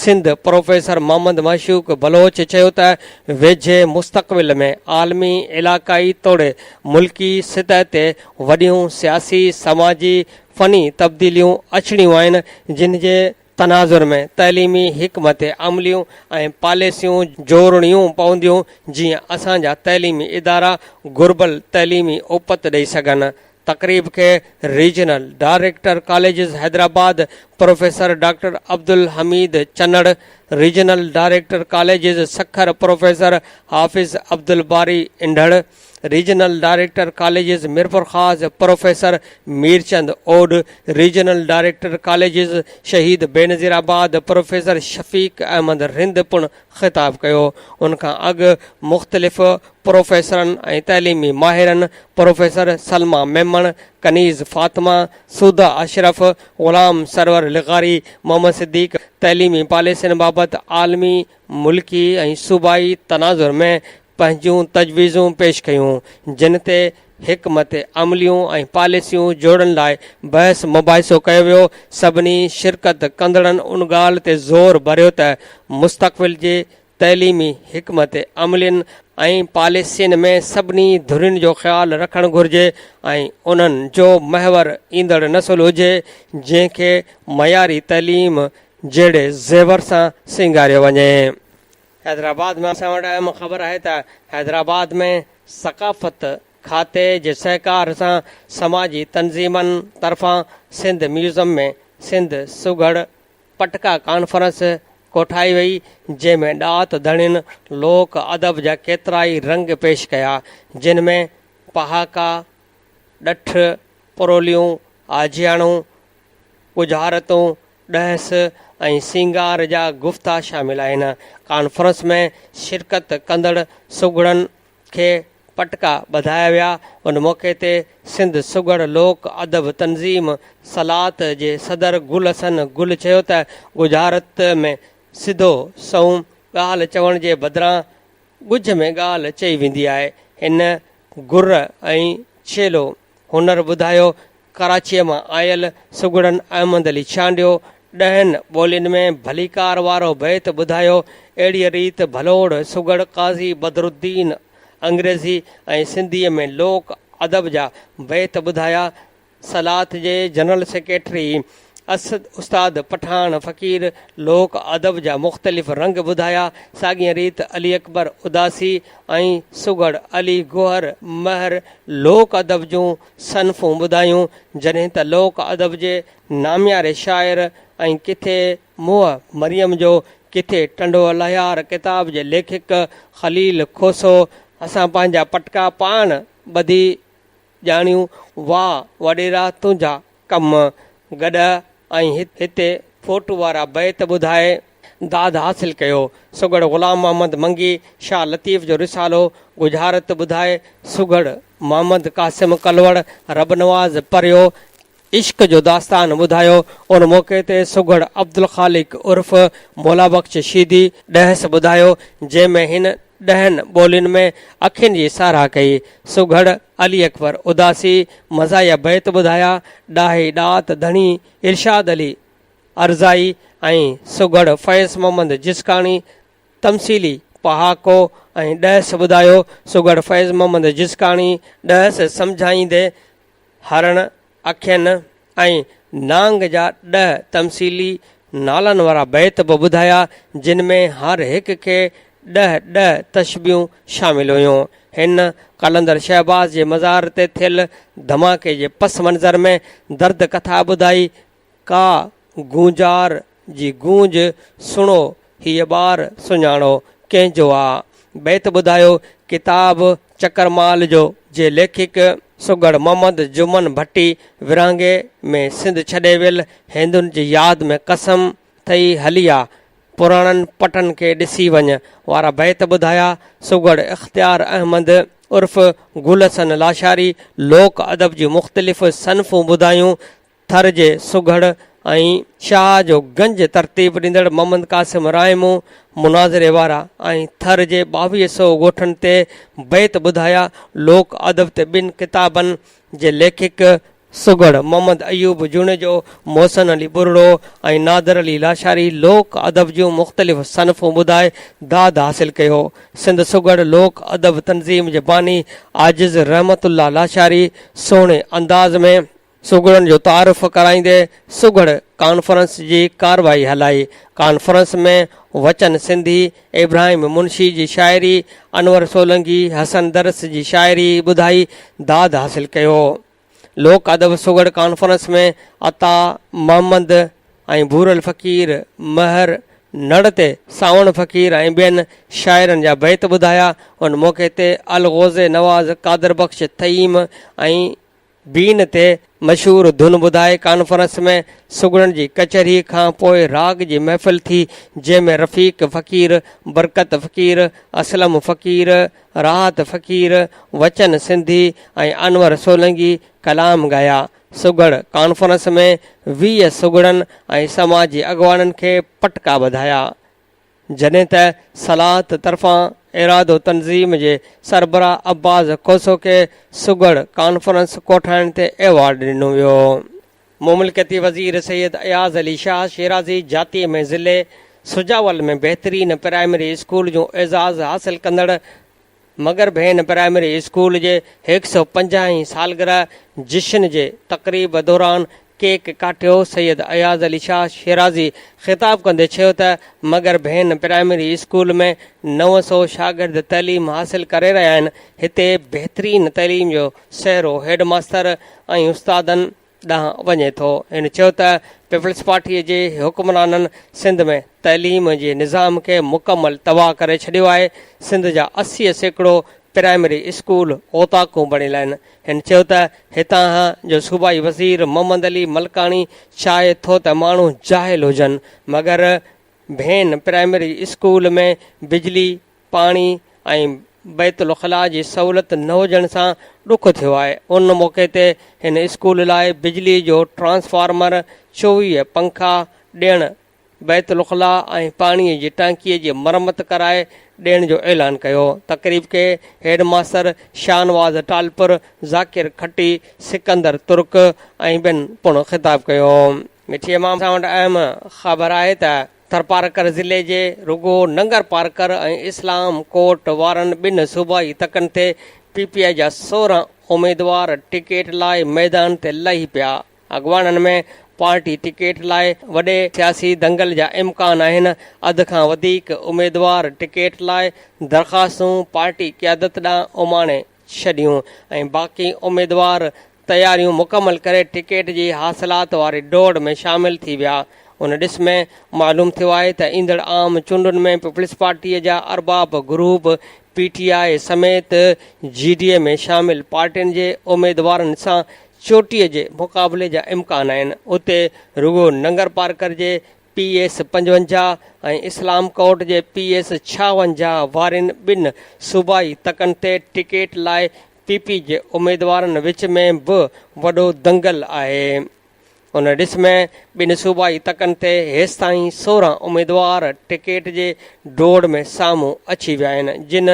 Sindh professor Muhammad Mashooq Baloch چيو ته ويجهي مستقبل ۾ عالمي، علائقائي توڙي ملڪي سطح تي وڏيون سياسي، سماجي، فني تبديليون اچڻيون آهن جن جي تناظر ۾ تعليمي حڪمت عمليون ۽ پاليسيون جوڙڻيون پونديون جيئن اسان جا تعليمي ادارا گهربل تعليمي اپت ڏئي سگهن. تقريب کي regional director colleges Hyderabad professor doctor Abdul Hameed Channar, regional director colleges Sukkur professor Hafiz Abdul Bari Indhar, regional director colleges Mirpurkhas professor Mirchand Odh, regional director colleges Shaheed Benazirabad professor Shafiq Ahmed Rind پڻ خطاب ڪيو. ان کان اڳ مختلف پروفيسرن ۽ تعليمي ماهرن professor Salma Memon, ڪنيز فاطمه، سوده اشرف، غلام سرور لغاري، محمد صديق تعليمي پاليسين بابت عالمي، ملڪي ۽ صوبائي تناظر ۾ پنهنجون تجويزون پيش ڪيون، جن تي حڪمت عمليون ۽ پاليسيون جوڙڻ لاء بحث مباحثو ڪيو ويو. سڀني شرڪت ڪندڙن ان ڳالهه تي زور ڀريو ته مستقبل جي تعليمي حڪمت عملين ۽ پاليسين ۾ سڀني ڌرين جو خيال رکڻ گهرجي ۽ انهن جو محور ايندڙ نسل هجي، جنهن کي معياري تعليم جهڙي زيور سان سينگاريو وڃي. حيدرآباد ۾ اسان وٽ اهم خبر آهي ته حيدرآباد ۾ ثقافت کاتي جي سهڪار سان سماجي تنظيمن طرفان سنڌ ميوزم ۾ سنڌ سگهڙ پٽڪا ڪانفرنس ڪوٺائي وئي جنهن ۾ ڏات ڌڻين لوڪ ادب جا ڪيترائي رنگ پيش ڪيا جن ۾ پهاڪا، ڏٺ، پروليون، آجياڻو، ڳجهارتون، ڏهس ۽ سينگار جا گفتا شامل آهن. ڪانفرنس ۾ شرڪت ڪندڙ سگهڙن کي پٽڪا ٻڌايا ويا. ان موقعي تي سنڌ سگهڙ لوڪ ادب تنظيم سلات جي صدر گل حسن گل چيو ته ڳجهارت ۾ سڌو سنئون ڳالهه چوڻ جي بدران ڳجهه ۾ ڳالهه چئي ويندي آهي. هن گر ۽ ڇيلو هنر ٻڌايو. ڪراچيء مان آيل سگهڙن احمد علي چانڊيو ڏهن ٻولين ۾ ڀليڪار وارو بيت ٻڌايو. اهڙيء ريت ڀلوڙ سگهڙ قاضي بدرالدين انگريزي ۽ سنڌيء ۾ لوڪ ادب جا بيت ٻڌايا. سلات جي جنرل سيڪريٽري اسد استاد پٺاڻ فقير لوڪ ادب جا مختلف رنگ ٻڌايا. ساڳيء ريت علي اڪبر اداسي ۽ سگهڙ علي گوهر مهر لوڪ ادب جون صنفون ٻڌايون، جڏهن ته لوڪ ادب جي نامياري شاعر ۽ ڪٿي منهن مريم جو ڪٿي ٽنڊو الهيار ڪتاب جي ليکڪ خليل کوسو اسان پنهنجا پٽڪا پاڻ ٻڌي ڄاڻيون واهه وڏيرا تنهنجا ڪم گڏهه ۽ هتي فوٽو وارا بيت ٻڌائي داد حاصل ڪيو. سگهڙ غلام محمد منگي شاهه لطيف جو رسالو ڳجهارت ٻڌائي، سگهڙ محمد قاسم ڪلوڙ ربنواز پريو عشق جو داستان ٻڌايو. ان موقعي تي سگهڙ عبدالخالق عرف مولابخش شيدي ڏهس ٻڌايو، جنهن ۾ هن. ڏهن ٻولين ۾ اکين جي ساراهه ڪئي. سگهڙ علي اڪبر اداسي مزاحيه بيت ٻڌايا. ڏاهي ڏات ڌڻي ارشاد علي عرضائي ۽ سگهڙ فيض محمد جسڪاڻي تمثيلي پهاڪو ۽ ڏهس ٻڌايو. سگهڙ فيض محمد جسڪاڻي ڏهس سمجهائيندي هرڻ، اکين ۽ نانگ جا ڏهه تمثيلي نالن وارا بيت به ٻڌايا، جن ۾ هر هڪ کي ڏهه ڏهه تشبيهون شامل هيون. هن قلندر شهباز جي مزار تي ٿيل ڌماڪي جي پس منظر ۾ درد ڪٿا ٻڌائي، ڪا گونجار جي گونج سڻو هيء ٻار سڃاڻو ڪنهن جو آ؟ بيت ٻڌايو، ڪتاب چڪرمال جو جي ليکڪ سگهڙ محمد جمن ڀٽي ورهاڱي ۾ سنڌ ڇڏي ويل هندن جي ياد ۾ قسم ٿئي هلي آ پراڻن پٽن کي ڏسي وڃ وارا بيت ٻڌايا، سگهڙ اختيار احمد عرف گل حسن لاشاري لوڪ ادب جون مختلف صنفون ٻڌايون، ٿر جي سگهڙ ۽ شاهه جو گنج ترتيب ڏيندڙ محمد قاسم رائمون مناظري وارا ۽ ٿر جي 22 سئو ڳوٺن تي بيت ٻڌايا، لوڪ ادب تي ٻن ڪتابن جي ليکڪ سگهڙ محمد ايوب جوڻيجو، محسن علي ٻرڙو ۽ نادر علي لاشاري لوڪ ادب جون مختلف صنفون ٻڌائي داد حاصل ڪيو. سنڌ سگهڙ لوڪ ادب تنظيم جي باني عاجز رحمت الله لاشاري سهڻي انداز ۾. سگهڙن جو تعارف ڪرائيندي سگهڙ ڪانفرنس جي ڪارروائي هلائي. ڪانفرنس ۾ وچن سنڌي، ابراهيم منشي جي شاعري، انور سولنگي، حسن درس جي شاعري ٻڌائي داد حاصل ڪيو. لوڪ ادب سگهڙ ڪانفرنس ۾ عطا محمد ۽ ڀورل فقير مهر نڙ تي سانوڻ فقير ۽ ٻين شاعرن جا بيت ٻڌايا. ان موقعي تي الغوزي نواز، قادر بخش ٿهيم ۽ بين تي مشهور ڌن ٻڌائي ڪانفرنس ۾ سگهڙن جي ڪچهري کان پوء راڳ جي محفل ٿي جنهن ۾ رفيق فقير، برڪت فقير، اسلم فقير، راحت فقير، وچن سنڌي ۽ انور سولنگي ڪلام ڳايا. سگهڙ ڪانفرنس ۾ 20 سگهڙن ۽ سماجي اڳواڻن کي پٽڪا ٻڌايا. جڏهن ته صلاحت طرفان ارادو تنظيم جي سربراهه عباس کوسو کي سگهڙ ڪانفرنس ڪوٺائڻ تي ايوارڊ ڏنو ويو. مملڪتي وزير سيد اياز علي شاهه شيرازي جاتي ۾ ضلعي سجاول ۾ بهترين پرائمري اسڪول جون اعزاز حاصل ڪندڙ مگر ڀين پرائمري اسڪول جي هڪ سئو پنجاهه هين سالگرهه جشن جي تقريب دوران ڪيڪ ڪاٽيو. سيد اياز علي شاهه شيرازي خطاب ڪندي چيو ته مگر ڀين پرائمري اسڪول ۾ 900 شاگرد تعليم حاصل ڪري رهيا آهن، هتي بهترين تعليم جو سهرو هيڊ ماستر ۽ استادن ڏانهن وڃي ٿو. هن چيو ته پيپلز پارٽي جي حڪمرانن سنڌ ۾ تعليم جي نظام کي مڪمل تباهه ڪري ڇڏيو آهي، سنڌ جا 80% پرائمري اسڪول اوطاقون بڻيل آهن. هن چيو ته هتان جو صوبائي وزير محمد علي ملڪاڻي چاهي ٿو ته ماڻهو جاهل هجن مگر ڀين پرائمري اسڪول ۾ بجلي، پاڻي ۽ بيت الخلاء جي سهولت نه هجڻ سان ڏک ٿيو آهي. ان موقعي تي هن اسڪول لاء بجلي جو ٽرانسفارمر، 24 پنکا ڏيڻ، بيت الخلاء ۽ پاڻي جي ٽانڪي جي مرمت ڪرائي ڏيڻ جو اعلان ڪيو. تقريب کي هيڊ ماستر شاهنواز ٽالپر، ذاڪر کٽي، سڪندر ترڪ ۽ ٻين پڻ خطاب ڪيو. مٺي مان اسان وٽ اهم خبر آهي ته ٿرپارڪر ضلعي جي رڳو ننگرپارڪر ۽ اسلام ڪوٽ وارن ٻن صوبائي تڪن تي پي پي آء جا 16 اميدوار ٽڪيٽ لاء ميدان تي لهي پيا. اڳواڻن ۾ پارٽي ٽڪيٽ لاء وڏي سياسي دنگل جا امڪان آهن. اڌ کان وڌيڪ اميدوار ٽڪيٽ لاء درخواستون پارٽي قيادت ڏانهن اماڻي ڇڏيون ۽ باقي اميدوار تياريون مڪمل ڪري ٽڪيٽ جي حاصلات واري ڊوڙ ۾ شامل ٿي ويا. ان ڏس ۾ معلوم ٿيو آهي ته ايندڙ عام چونڊن ۾ پيپلز پارٽيء جا ارباب گروپ پي ٽي آء سميت جي ڊي اي ۾ شامل پارٽين جي اميدوارن سان چوٽيء جي مقابلي جا امڪان آهن. اتي رڳو ننگرپارڪر جي پي ايس 55 ۽ اسلام ڪوٽ جي پي ايس 56 وارين ٻن صوبائي تڪن تي ٽڪيٽ لاء پي پي جي اميدوارن وچ ۾ به وڏو دنگل آهي. ان ڏس ۾ ٻن صوبائي تڪن تي هيستائين 16 اميدوار ٽڪيٽ جي ڊوڙ ۾ سامهون اچي ويا آهن، جن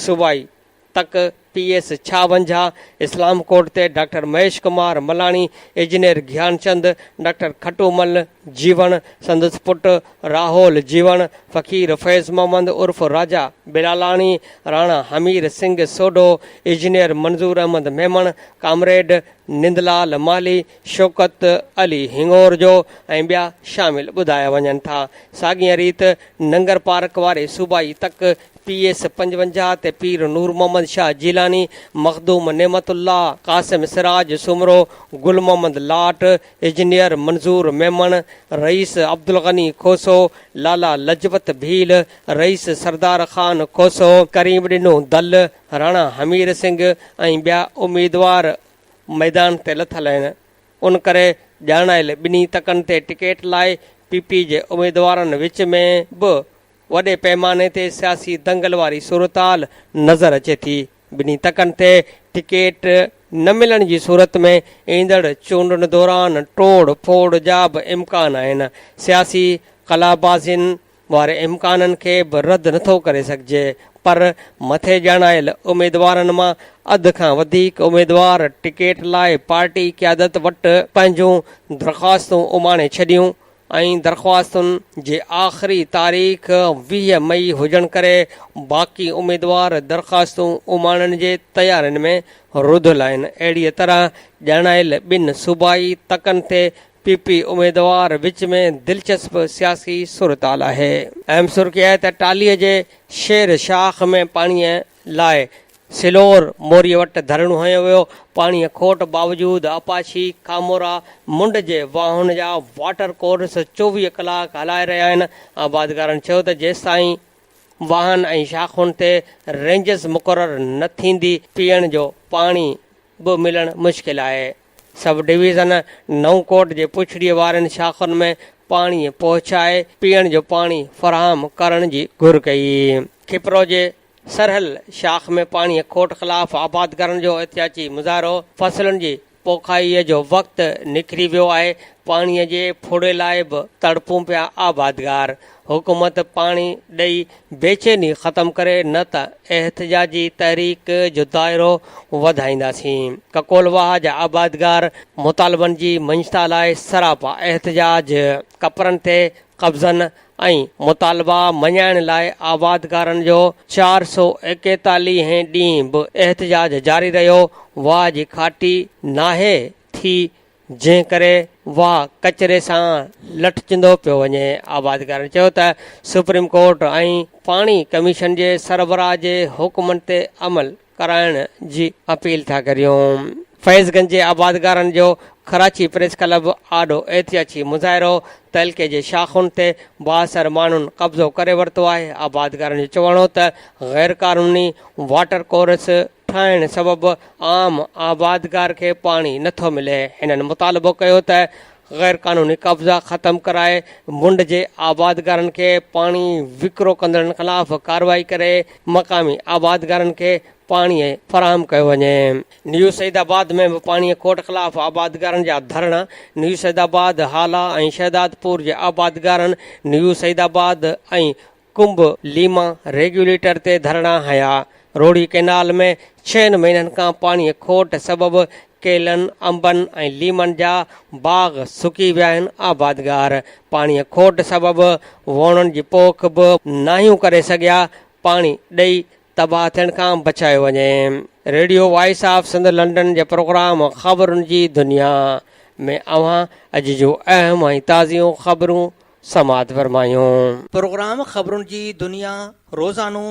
صوبائي تڪ پي ايس 56 اسلام ڪوٽ تي doctor Mahesh Kumar Malani, engineer Gianchand, doctor Khatu Mal Jiwan, سندس پٽ راهول جيوڻ، فقير فيض محمد عرف راجا بلالاڻي، راڻا حمير سنگهه سوڍو، انجنيئر منظور احمد ميمڻ، ڪامريڊ نندلال مالهي، شوڪت علي هڱورجو ۽ ٻيا شامل ٻڌايا وڃن ٿا. ساڳيء ريت ننگر پارڪ واري صوبائي تڪ پي ايس 55 تي پير نور محمد شاهه جيلاني، مخدوم نعمت الله، قاسم سراج سومرو، گل محمد لاٽ، انجنيئر منظور ميمڻ، رئيس عبدالغني کوسو، لالا لجپت ڀيل، رئيس سردار خان کوسو، ڪريم ڏنو دل، راڻا حمير سنگهه ۽ ٻيا اميدوار ميدان تي لٿل آهن. ان ڪري ڄاڻايل ٻنهي تڪن تي ٽڪيٽ لاء پي پي جي اميدوارن وچ ۾ به وڏي پئماني تي سياسي دنگل واري صورتحال نظر اچي ٿي. ٻنهي تڪن تي ٽڪيٽ نه ملڻ جي صورت ۾ ايندڙ چونڊن دوران ٽوڙ ڦوڙ جا به امڪان آهن. سياسي قلابازين واري امڪانن کي به رد نٿو ڪري سگهجي پر مٿي ڄاڻايل اميدوارن مان اڌ کان وڌيڪ اميدوار ٽڪيٽ لاء پارٽي قيادت وٽ پنهنجون درخواستون اماڻي ڇڏيون ۽ درخواستن جي آخري تاريخ 20 مئي هجڻ ڪري باقي اميدوار درخواستون اماڻڻ جي تيارين ۾ رڌل آهن. اهڙيء طرح ڄاڻايل ٻن صوبائي تڪن تي پي پي اميدوار وچ ۾ دلچسپ سياسي صورتحال آهي. اهم سرخي آهي ته ٽالهيء جي شير شاخ ۾ پاڻيء لاء سلور موريء وٽ ڌرڻو هنيو ويو، پاڻيء کوٽ باوجود اپاڇي، کامورا، منڊ جي واهن جا واٽر ڪورس 24 ڪلاڪ هلائي رهيا آهن، آبادگارن چيو ته جيستائين واهن ۽ شاخن تي رينجز مقرر نه ٿيندي پيئڻ جو پاڻي به ملڻ مشڪل آهي. سب ڊويزن نئون ڪوٽ جي پڇڙيء وارين شاخن ۾ پاڻي پهچائي پيئڻ جو پاڻي فراهم ڪرڻ جي گهر ڪئي. کپرو جي سرهل شاخ ۾ پاڻيء کوٽ خلاف آبادگارن جو احتجاجي مظاهرو، فصلن جي پوکائيء جو وقت نڪري ويو آهي، پاڻيء جي ڦڙي لاء به تڙپون پيا آبادگار، حڪومت پاڻي ڏئي بيچيني ختم ڪري نه ته احتجاجي تحريڪ جو دائرو وڌائينداسين، ڪڪول واهه جا آبادگار مطالبن جي مڃتا لاء سراپا احتجاج، ڪپرن تي قبضن ۽ مطالبا مڃائڻ لاء آبادگارن جو 441 هين ڏينهن به احتجاج جاري رهيو، واهه جي کاٽي ناهي ٿي جنهن ڪري واهه ڪچري سان لٽجندو پيو وڃي، آبادگارن چيو ته سپريم ڪورٽ ۽ پاڻي ڪميشن جي سربراهه جي حڪمن تي عمل ڪرائڻ جي اپيل ٿا ڪريون. فيض گنج جي آبادگارن جو ڪراچي پريس ڪلب آڏو احتجاجي مظاهرو، تعلقي جي شاخن تي بااثر ماڻهن قبضو ڪري ورتو آهي، آبادگارن جو چوڻ هو ته غيرقانوني واٽر ڪورس ٺاهڻ سبب عام آبادگار کي پاڻي نٿو ملي، هنن مطالبو ڪيو ته غيرقانوني قبضا ختم ڪرائي منڊ جي آبادگارن کي پاڻي وڪرو ڪندڙن خلاف ڪارروائي ڪري مقامي آبادگارن کي پاڻي فراهم ڪيو وڃي. نيو سعيد آباد ۾ به پاڻي کوٽ خلاف آبادگارن جا ڌرڻا، نيو سعيد آباد، هالا ۽ شهدادپور جي آبادگارن نيو سعيد آباد ۽ ڪنب ليما ريگيوليٽر تي ڌرڻا هنيا. روهڙي ڪئنال ۾ ڇهن مهينن کان پاڻي کوٽ سبب ڪيلن، انبن ۽ ليمن جا باغ سڪي ويا آهن، آبادگار پاڻي کوٽ سبب ووڻن جي پوک به ناهيون ڪري سگهيا، پاڻي ڏئي تباهه ٿيڻ کان بچايو وڃي. Radio voice of Sindh London جي پروگرام خبرن جي دنيا ۾ اوهان اڄ جون اهم ۽ تازيون خبرون سماعت فرمايون. پروگرام خبرن جي دنيا روزانو.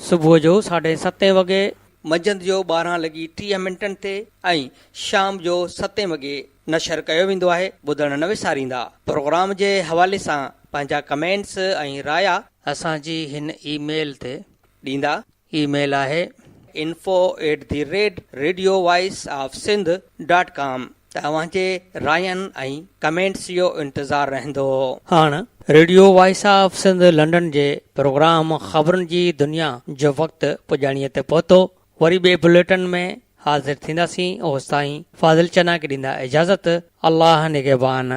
صبح جو ساڍي ستين وڳي. منجهند جو 12 لڳي 30 منٽن تي ۽ شام جو ستين وڳي نشر ڪيو ويندو آهي ٻڌڻ نه وساريندا. پروگرام جي حوالي سان پنهنجا ڪمينٽس ۽ رايا. اسان جي هن اي ميل تي. ڏيندا. اي ميل آهي. Info at the rate radio voice of Sindh dot com ته اوهان جي راين ۽ ڪمينٽس جو انتظار رهندو. هاڻ radio voice of Sindh London جي پروگرام خبرن جي دنيا جو وقت پڄاڻيء تي پهتو. وري ٻئي بليٽن ۾ حاضر ٿينداسين اوستائين فاضل چنا کي ڏيندا اجازت الله نگهبان.